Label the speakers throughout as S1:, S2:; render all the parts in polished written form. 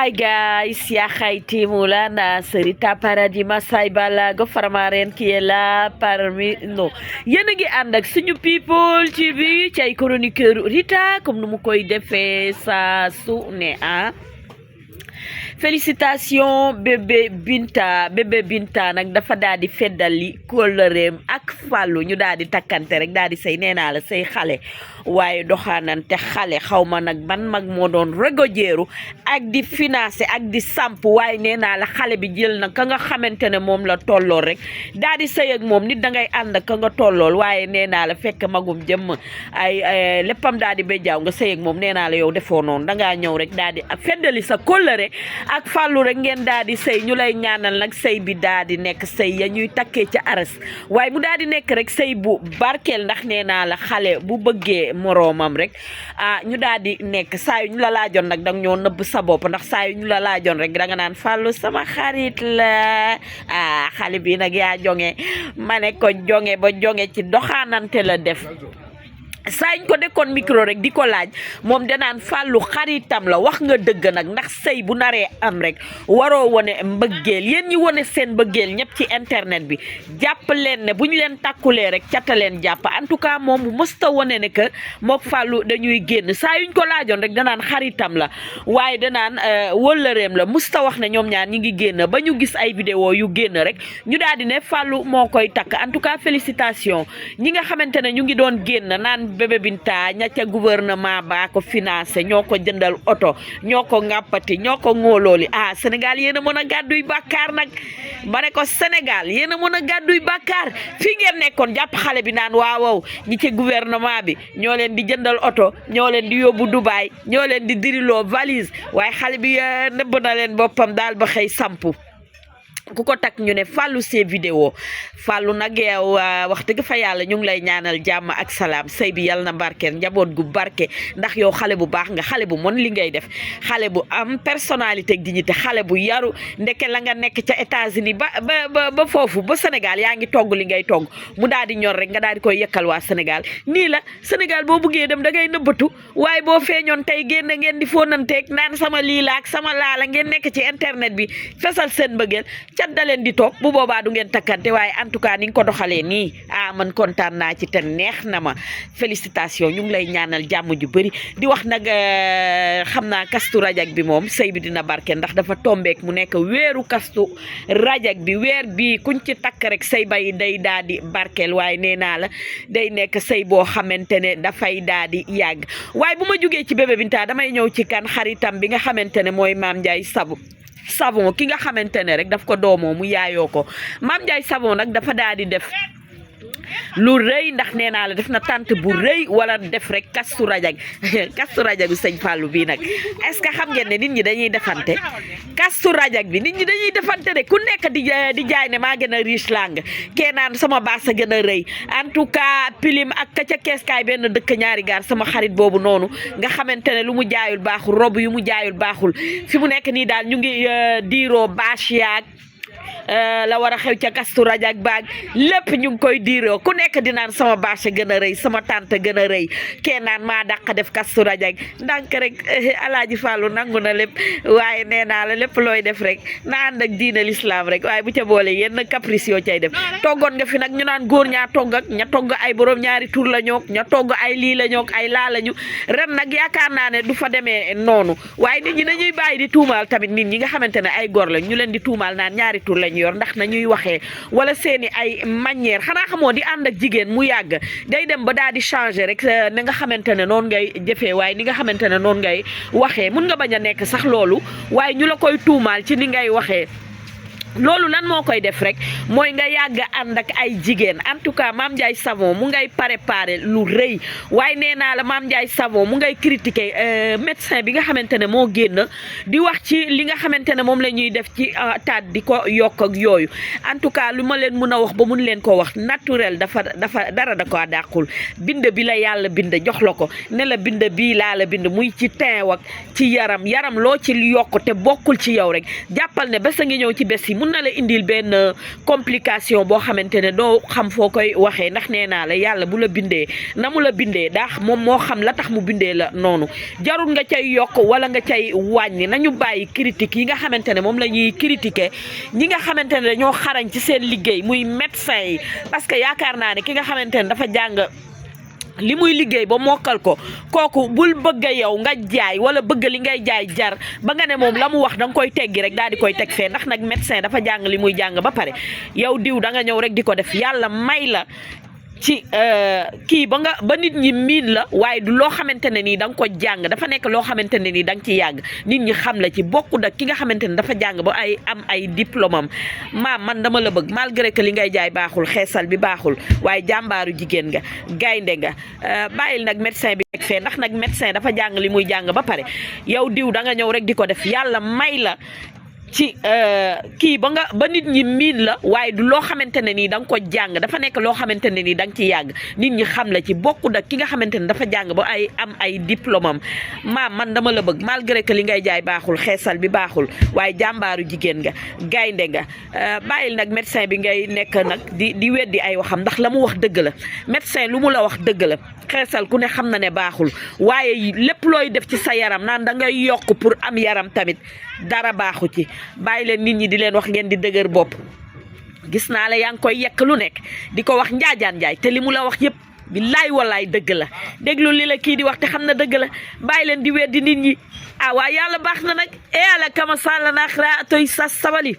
S1: Hi guys, ya Haiti Moulana, Serita Paradis Masai Balago Faramaren qui est là parmi nous. Yéen a ngi ànd ak suñu people ci bi ci ay chroniqueur Rita comme nu mu koy defee saa su ne Félicitations bébé Binta nag dafa daal di feddali kóllëreem ak Fallou ñu daal di takkante rek daal di say nee naa la say xale waaye doxaanante xale xaw ma nag ban mag moo doon régojeeru ak di financer ak di samp waaye nee naa la xale bi jël na ka nga xamante ne moom la tollool rek daal di sëy ak moom nit da ngay ànd ak ka nga tollool waaye nee naa la fekk magum jëmm ay léppam daal di béjjaaw nga sëy ak moom nee naa la yow defoo noonu dangaa ñëw rek daal di feddali sa kóllëre ak Fallou rek ngeen daal di sëy ñu lay ñaanal nag sëy bi daal di nekk sëy ya ñuy takkee ca aras waaye mu daal di nekk rek sëy bu barkeel ndax nee naa la xale bu bëggee moroomam rek ñu daal di nekk saa yu ñu la laajoon nag danga ñoo nëbb sa bopp ndax saa yu ñu la laajoon rek danga naan Fallou sama xarit la xale bi nag yaa jonge ma ne ko jonge ba jonge ci doxaanante la def saa ñu ko dekkoon micro rek di ko laaj moom danaan Fallou xaritam la wax nga dëgg nag ndax sëy bu naree am rek waroo wone mbëggeel yéen ñi wone seen mbëggeel ñëpp ci internet bi jàpp leen ne bu ñu leen tàkkulee rek cata leen jàpp en tout cas moom bu mësta wone ne que mook Fallou dañuy génn saa yuñ ko laajoon rek danaan xaritam la waaye danaan wëllëreem la mësta wax ne ñoom ñaar ñi ngi génn ba ñu gis ay vidéo yu génn rek ñu daal di ne Fallou moo koy takk en tout cas félicitations ñi nga xamante ne ñu ngi doon génn naan bébé Binta ña ca gouvernement baa ko financé ñoo ko jëndal oto ñoo ko ŋàppati ñoo ko ŋóolooli Sénégal yéen a mën a gàdduy bàkkaar nag ma ne ko Sénégal yéen a mën a gàdduy bàkkaar fii ngeen nekkoon jàpp xale bi naan waaw ñi ci gouvernement bi ñoo leen di jëndal oto ñoo leen di yóbbu Dubaï ñoo leen di diriloo valise waaye xale bi nëbb na leen boppam daal ba xëy sampu ku ko takk ñu ne Fallou ces vidéo Fallou nag yow wax dëgg fa yàlla ñu ngi lay ñaanal jàmm ak salaam sëy bi yàlla na barkeel njaboot gu barke ndax yow xale bu baax nga xale bu mën li ngay def xale bu am personnalité ak dignité xale bu yaru ndeke la nga nekk ca États-Unis ba foofu ba Sénégal yaa ngi togg li ngay togg mu daal di ñor rek nga daal di koy yëkkal waa Sénégal nii la Sénégal boo buggee dem da ngay nëbbatu waaye boo feeñoon tey génn ngeen di fóonanteeg naan sama lii la ak sama laala ngeen nekk ci internet bi fesal seen bëggeel cat da leen di toog bu boobaa du ngeen takkante waaye en tout cas ni nga ko doxalee nii man kontaan naa ci te neex na ma félicitation ñu ngi lay ñaanal jàmm ju bëri di wax nag xam naa kastu rajak bi moom sëy bi dina barke ndax dafa tombeek mu nekk weeru kastu rajak bi weer bi kuñ ci takk rek sëy bay day daal di barkeel waaye nee naa la day nekk sëy boo xamante ne dafay daal di yàgg waaye bu ma jógee ci bébé Binta damay ñëw ci kan xaritam bi nga xamante ne mooy Mame Ndiaye Savon ki nga xamante ne rek daf ko doomoo mu yaayoo ko Mame Ndiaye Savon nag dafa daal di def lu rëy ndax nee naa la def na tànt bu rëy wala def rek kastu rajag bi sëñ Fallou bii nag est-ce que xam ngeen ne nit ñi dañuy defante kastu rajag bi nit ñi dañuy defante de ku nekk di jaay ne maa gën a riche lang kee naan sama baas a gën a rëy en tout cas pilim ak ka ca keeskaay benn dëkk ñaari gaar sama xarit boobu noonu nga xamante ne lu mu jaayul baaxul rob yu mu jaayul baaxul fi mu nekk nii daal ñu ngi diiroo bâche yaag la war a xew ca kastu rajak baag lépp ñu ngi koy diiroo ku nekk di naan sama bâche gën a rëy sama tante gën a rëy kee naan maa dàq def kastu rajak ndànk rek alaaji Fallou nangu na lépp waaye nee naa la lépp looy def rek na ànd ak diine l'islam rek waaye bu ca boole yenn caprice yoo cay def toggoon nga fi nag ñu naan góor ñaa togg ak ña togg ay borom ñaari tur la ñook ña togg ay lii la ñook ay laa lañu ren nag yaakaar naa ne du fa demee noonu waaye nit ñi dañuy bàyyi di tuumaal tamit nit ñi nga xamante ne ay góor la ñu leen di tuumaal naan ñaari tur lañu yor ndax na ñuy waxee wala seeni ay manière xanaa xamoo di ànd ak jigéen mu yàgg day dem ba daal di changer rek ni nga xamante ne noonu ngay jëfee waaye ni nga xamante ne noonu ngay waxee mun nga bañ a nekk sax loolu waaye ñu la koy tuumaal ci ni ngay waxee loolu lan moo koy def rek mooy nga yàgg ànd ak ay jigéen en tout cas Mame Ndiaye Savon mu ngay préparer lu rëy waaye nee naa la Mame Ndiaye Savon mu ngay critiquer médecin bi nga xamante ne moo génn di wax ci li nga xamante ne moom la ñuy def ci taat di ko yokk ak yooyu en tout cas lu ma leen mun a wax ba mun leen ko wax naturel dafa dara da ko dàqul bind bi la yàlla bind jox la ko ne la bind bii laa la bind muy ci teew ak ci yaram loo ci yokk te bokkul ci yow rek jàppal ne bés a ngi ñëw ci bés yi mun na la indil benn complication boo xamante ne doo xam foo koy waxee ndax nee naa la yàlla bu la bindee na mu la bindee daax moom moo xam la tax mu bindee la noonu jarul nga cay yokk wala nga cay wàññi nañu bàyyi critique yi nga xamante ne moom la ñuy critiquer ñi nga xamante ne dañoo xarañ ci seen liggéey muy médecin yi parce que yaakaar naa ne ki nga xamante ne dafa jàng li muy liggéey ba mokkal ko kooku bul bëgg a yow nga jaay wala bëgg li ngay jaay jar ba nga ne moom la mu wax da nga koy teggi rek daal di koy teg fee ndax nag médecin dafa jàng li muy jàng ba pare yow diw da nga ñëw rek di ko def yàlla may la ci kii ba nit ñi miin la waaye du loo xamante ne nii da nga ko jàng dafa nekk loo xamante ne nii da nga ci yàgg nit ñi xam la ci bokku da ki nga xamante ne dafa jàng ba ay diplôme am man dama la bëgg malgré que li ngay jaay baaxul xeesal bi baaxul waaye jàmbaaru jigéen nga gaynde nga bàyyil nag médecin bi teg fee ndax nag médecin dafa jàng li muy jàng ba pare yow diw da nga ñëw rek di ko def yàlla may la ci kii ba nit ñi miin la waaye du loo xamante ne nii da nga ko jàng dafa nekk loo xamante ne nii da nga ci yàgg nit ñi xam la ci bokku da ki nga xamante ne dafa jàng ba ay diplôme am man dama la bëgg malgré que li ngay jaay baaxul xeesal bi baaxul waaye jàmbaaru jigéen nga gaynde nga bàyyil nag médecin bi ngay nekk nag di weddi ay waxam ndax la mu wax dëgg la médecin lu mu la wax dëgg la xeesal ku ne xam na ne baaxul waaye lépp looy def ci sa yaram naan da ngay yokk pour am yaram tamit dara baaxu ci bàyyi leen nit ñi di leen wax ngeen di dëgër bopp gis naa la yaa ngi koy yekk lu nekk di ko wax njaajaan njaay te li mu la wax yëpp billaay wallaay dëgg la déglu li la kii di wax te xam na dëgg la bàyyi leen di weddi nit ñi waaye yàlla baax na nag yàlla kama sàlla naaxra atoy sa sabali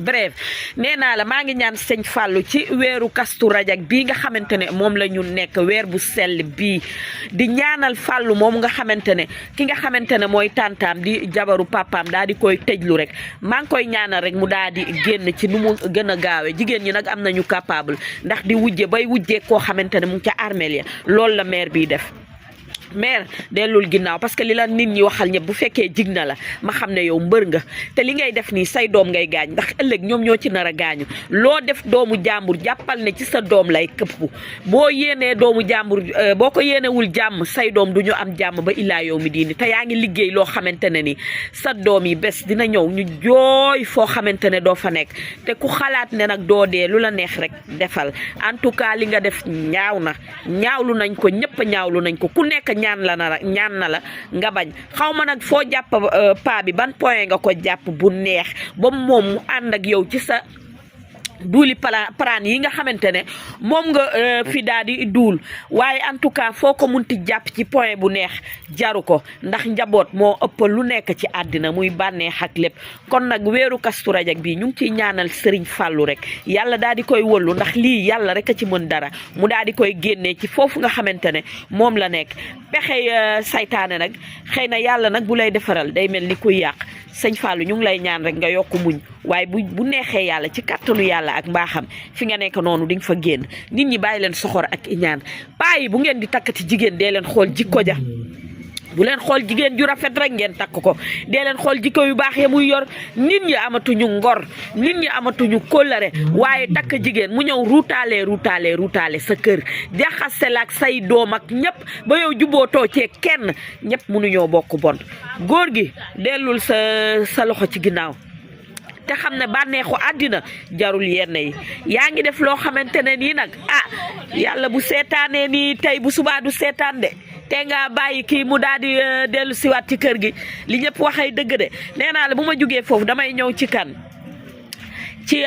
S1: bref nee naa la maa ngi ñaan sëñ Fallou ci weeru kastu rajak bii nga xamante ne moom la ñu nekk weer bu sell bii di ñaanal Fallou moom nga xamante ne ki nga xamante ne mooy tàntaam di jabaru papaam daal di koy tëjlu rek maa ngi koy ñaanal rek mu daal di génn ci nu mu gën a gaawee jigéen ñi nag am nañu capable ndax di wujje bay wujjee koo xamante ne mu ngi ca armeel ya loolu la maire bii def maire dellul ginnaaw parce que li la nit ñi waxal ñëpp bu fekkee jig na la ma xam ne yow mbër nga te li ngay def nii say doom ngay gaañ ndax ëllëg ñoom ñoo ci nar a gaañu loo def doomu jàmbur jàppal ne ci sa doom lay këpp boo yéenee doomu jàmbur boo ko yéenewul jàmm say doom du ñu am jàmm ba illaa yow mi diini te yaa ngi liggéey loo xamante ne ni sa doom yi bés dina ñëw ñu jooy foo xamante ne doo fa nekk te ku xalaat ne nag doo dee lu la neex rek defal en tout cas li nga def ñaaw na ñaawlu nañ ko ñëpp ñaawlu nañ ko ku nekk ñaan na la nga bañ xaw ma nag foo jàpp paa bi ban point nga ko jàpp bu neex ba moom mu ànd ak yow ci sa duuli paraan yi nga xamante ne moom nga fi daal di duul waaye en tout cas foo ko munti jàpp ci point bu neex jaru ko ndax njaboot moo ëpp lu nekk ci àddina muy bànneex ak lépp kon nag weeru kastu rajak bi ñu ngi ciy ñaanal Serigne Fallou rek yàlla daal di koy wëllu ndax lii yàlla rek a ci mën dara mu daal di koy génnee ci foofu nga xamante ne moom la nekk pexe saytaane nag xëy na yàlla nag bu lay defaral day mel ni kuy yàq sëñ Fallou ñu ngi lay ñaan rek nga yokk muñ waaye bu neexee yàlla ci kàttanu yàlla ak mbaaxam fi nga nekk noonu di nga fa génn nit ñi bàyyi leen soxor ak iñaan paa yi bu ngeen di takkati jigéen dee leen xool jikko ja bu leen xool jigéen ju rafet rek ngeen takk ko dee leen xool jikko yu baax ya muy yor nit ñi amatuñu ngor nit ñi amatuñu kóllëre waaye takk jigéen mu ñëw ruutaale sa kër jaxase la ak say doom ak ñëpp ba yow jubootoo cee kenn ñëpp mënuñoo bokk bon góor gi dellul sa loxo ci ginnaaw te xam ne bànneexu àddina jarul yenn yi yaa ngi def loo xamante ne nii nag yàlla bu seetaanee nii tey bu subaa du seetaan de te nga bàyyi kii mu daal di dellu siwaat ci kër gi li ñëpp waxay dëgg de nee naa la bu ma jógee foofu damay ñëw ci kan ci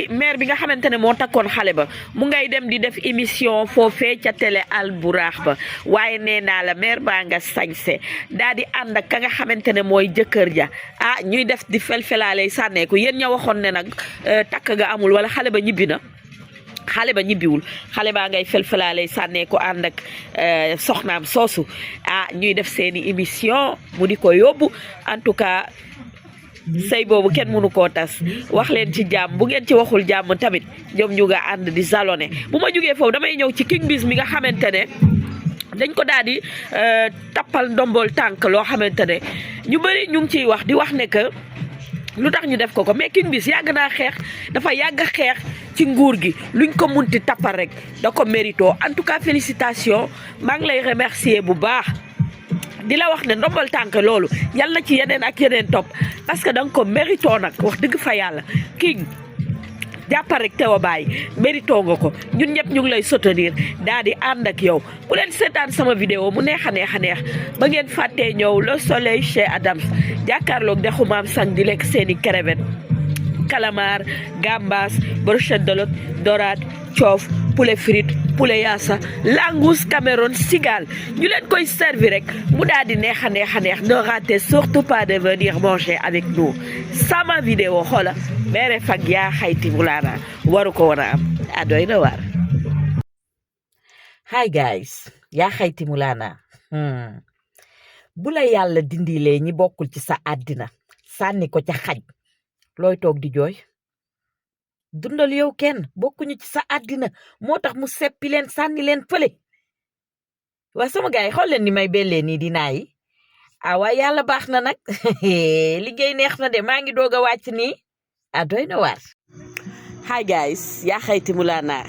S1: maire bi nga xamante ne moo takkoon xale ba mu ngay dem di def émission foofee ca télé Alburaax ba waaye nee naa la maire baa nga sañse daal di ànd ak ka nga xamante ne mooy jëkkër ja ñuy def di felfelaaley sànneeku yéen ña waxoon ne nag takk ga amul wala xale ba ñibbi na xale ba ñibbiwul xale baa ngay felfelaaley sànneeku ànd ak soxnaam soosu ñuy def seeni émission mu di ko yóbbu en tout cas sëy boobu kenn mënu koo tas wax leen ci jàmm bu ngeen ci waxul jàmm tamit ñoom ñu nga ànd di salone bu ma jógee foofu damay ñëw ci King Biz mi nga xamante ne dañ ko daal di tappal ndombol tànk loo xamante ne ñu bëri ñu ngi ciy wax di wax ne que lu tax ñu def ko mais King Biz yàgg naa xeex dafa yàgg xeex ci nguur gi luñ ko munti tappal rek da ko mérito en tout cas félicitations maa ngi lay remercier bu baax di la wax ne ndombal tànk loolu yal na ci yeneen ak yeneen topp parce que danga ko mérito nag wax dëgg fa yàlla King jàppal rek teew a bàyyi mérito nga ko ñun ñëpp ñu ngi lay soutenir daal di ànd ak yow bu leen seetaan sama vidéo mu neex a neex ba ngeen fàttee ñëw le soleil chez Adams jàkkaarloog dexu maam sang di lekk seeni crevette calamar gambas brochette de lot dorade coof poulet frite poulet yaasa langous Cameroun cigale ñu leen koy servir rek mu daal di neex a neex ne ratez surtout pas de venir manger avec nous sama vidéo xoola mere fag yaa xayti Mulana waru ko woon a am doy na waar. Hi guys yaa xayti Mulana bu la yàlla dindilee ñi bokkul ci sa àddina sànni ko ca xaj looy toog di jooy dundal yow kenn bokkuñu ci sa àddina moo tax mu seppi leen sànni leen fële waa sama gars yi xool leen ni may bellee nii dinaa yi waaye yàlla baax na nag liggéey neex na de maa ngi doog a wàcc nii doy na waar. Hi guys yaa xayti Mulana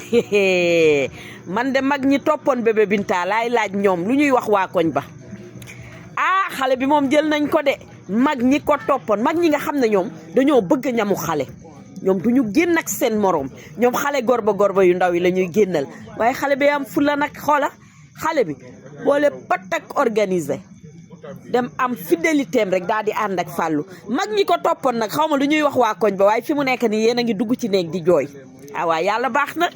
S1: man de mag ñi toppoon bébé Binta laay laaj ñoom lu ñuy wax waa koñ ba xale bi moom jël nañ ko de mag ñi ko toppoon mag ñi nga xam ne ñoom dañoo bëgg ñamu xale ñoom du ñu génn ak seen morom ñoom xale gorba yu ndaw yi la ñuy génnal waaye xale bi am fula nag xoola xale bi boole patak organisé dem am fidélité am rek daal di ànd ak fàllu mag ñi ko toppoon nag xaw ma lu ñuy wax waa koñ ba waaye fi mu nekk nii yéen a ngi dugg ci néeg di jooy waaye yàlla baax na